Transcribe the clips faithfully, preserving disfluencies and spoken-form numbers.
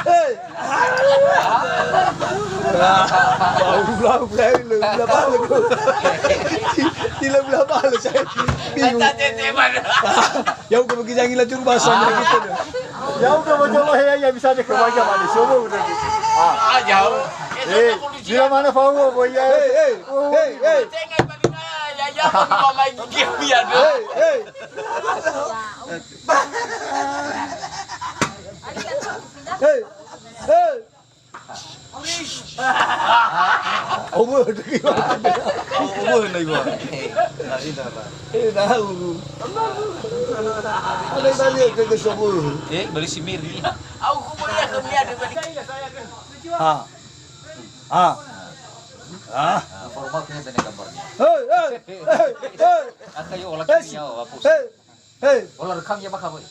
Hei. Lau, lau, lau, lau, lau. Di lau, lau, lau, saya bingung. Kata tete mana? Ya'ugö bagi jangan laju bahasa kita. Ya'ugö bagi Allah ya, ya bisa deh kebaca mana semua udah. Ah, jauh. Eh, bila mana fa'u, boy, ya? Hei, hei, hei, hei. Tenga bagi na, ya, ya, bagi mama gigi, ya, deh. Hei, hei. Hei, hei. Omo, omo na iwa. Eh, na uru. Ada tadi ke ke sobo. Eh, beli si Mir ni. Au ku boleh ke dia ada beli. Ha. Ha. Ha. Formal punya tadi gambarnya. Hei, hei, hei, hei. Angka yo olah kiri nyawa, hapus. Hei. Hei. Ola rekam ya bakal, boy.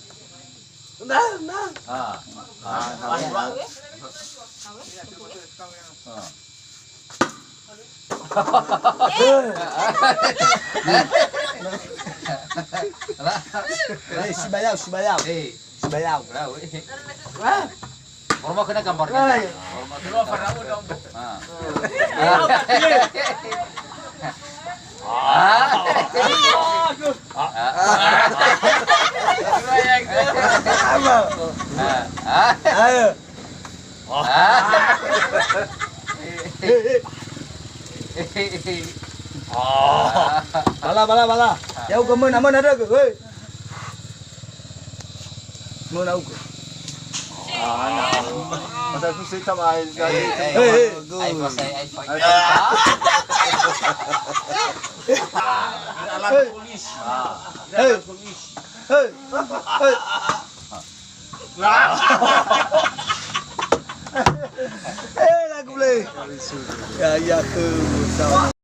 Nah, nah. Ah. Ah. Ah. Hei, sibayau, sibayau. Hei. Sibayau. Bravo, eh. Wah. Hormat kena gambarnya. Hai. Hormat kena gambar. Ah. Ah. Ah. Ah. Ayo. Ah. Ah. Bala, bala, bala. Ya'ugö möna, möna dögö, hei. Möna ugö. Ah, nah. Masa aku sih sama aja. Eh, eh, hei, hei. Ayo, bos, ayo, ayo. Ayo. Hei. Alat polis. Ah. Hei. Alat polis. Hei. Hei. Eh, lagu le. Ya, ya, ke.